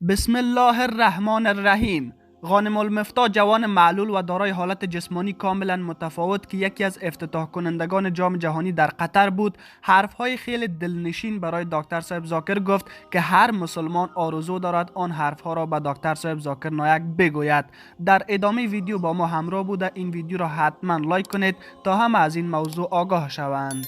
بسم الله الرحمن الرحیم. غانم المفتاح جوان معلول و دارای حالت جسمانی کاملا متفاوت که یکی از افتتاح کنندگان جام جهانی در قطر بود، حرفهای خیلی دلنشین برای دکتر صاحب زاکر گفت که هر مسلمان آرزو دارد آن حرفها را به دکتر صاحب زاکر نایک بگوید. در ادامه ویدیو با ما همراه بوده این ویدیو را حتما لایک کنید تا همه از این موضوع آگاه شوند.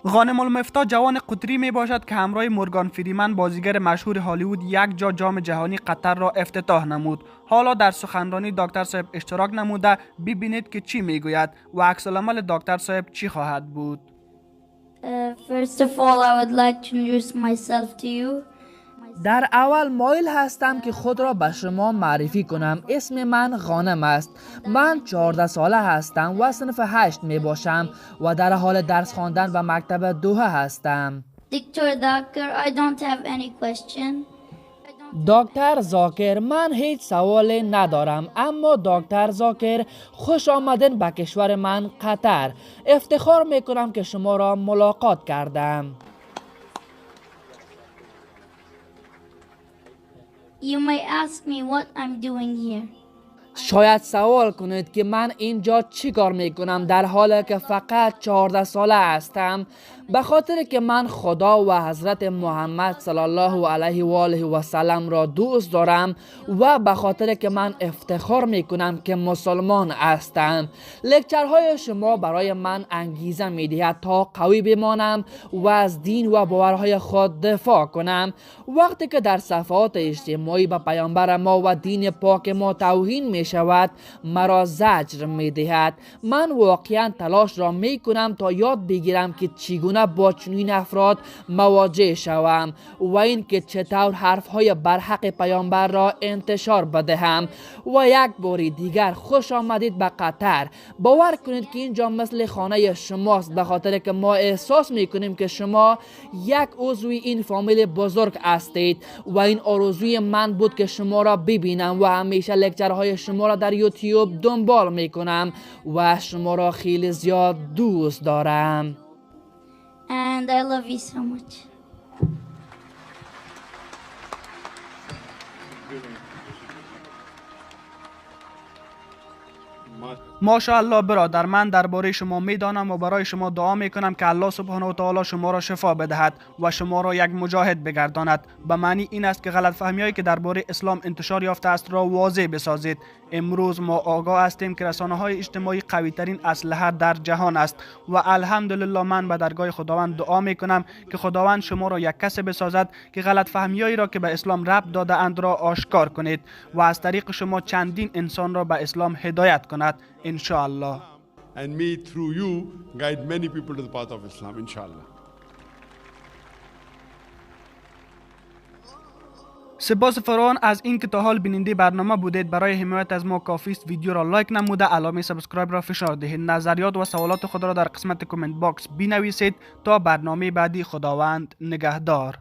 غانم المفتاح جوان قطری می باشد که همراه مورگان فریمن بازیگر مشهور هالیوود یک جا جام جهانی قطر را افتتاح نمود. حالا در سخنرانی دکتر صاحب اشتراک نموده، ببینید که چی میگوید و عکس العمل دکتر صاحب چی خواهد بود. First of all, I would like to introduce myself to you. در اول مایل هستم که خود را به شما معرفی کنم. اسم من غانم است. من 14 ساله هستم و صنف 8 می باشم و در حال درس خواندن به مکتب دوحه هستم. Dr. Zakir, I don't have any question. دکتر زاکر، من هیچ سوالی ندارم، اما دکتر زاکر خوش آمدن به کشور من قطر. افتخار می کنم که شما را ملاقات کردم. You may ask me what I'm doing here. شاید سوال کنید که من اینجا چی کار میکنم در حالی که فقط 14 ساله هستم. به خاطر که من خدا و حضرت محمد صلی الله علیه و آله و سلم را دوست دارم و به خاطر که من افتخار میکنم که مسلمان هستم. لکچرهای شما برای من انگیزه میدهد تا قوی بمانم و از دین و باورهای خود دفاع کنم. وقتی که در صفحات اجتماعی به پیامبر ما و دین پاک ما توهین می شود، مرا زجر می دهد. من واقعا تلاش را می کنم تا یاد بگیرم که چگونه با چنین افراد مواجه شوم و اینکه چطور حرفهای برحق پیامبر را انتشار بدهم. و یک بار دیگر خوش آمدید به قطر. باور کنید که اینجا مثل خانه شماست، به خاطر که ما احساس می کنیم که شما یک عضوی این فامیل بزرگ هستید و این آرزوی من بود که شما را ببینم و همیشه لکچرهای شما را در یوتیوب دنبال میکنم و شما را خیلی زیاد دوست دارم. And I love you so much. ماشاءالله برادر، من درباره شما میدانم و برای شما دعا میکنم که الله سبحانه و تعالی شما را شفا بدهد و شما را یک مجاهد بگرداند. به معنی این است که غلط فهمی‌هایی که درباره اسلام انتشار یافته است را واضح بسازید. امروز ما آگاه هستیم که رسانه‌های اجتماعی قوی ترین اسلحه در جهان است و الحمدلله من به درگاه خداوند دعا میکنم که خداوند شما را یک کس بسازد که غلط فهمی‌هایی را که به اسلام ربط داده اند را آشکار کنید و از طریق شما چندین انسان را به اسلام هدایت کند. انشاءالله. And me through you guide many people to the path of Islam, inshallah. سپاس فراوان از اینکه تا حال بیننده برنامه بودید. برای حمایت از ما کافی است ویدیو را لایک نموده علامه subscribe را فشار دهید. نظریات و سوالات خود را در قسمت comment box بنویسید. تا برنامه بعدی خداوند نگهدار.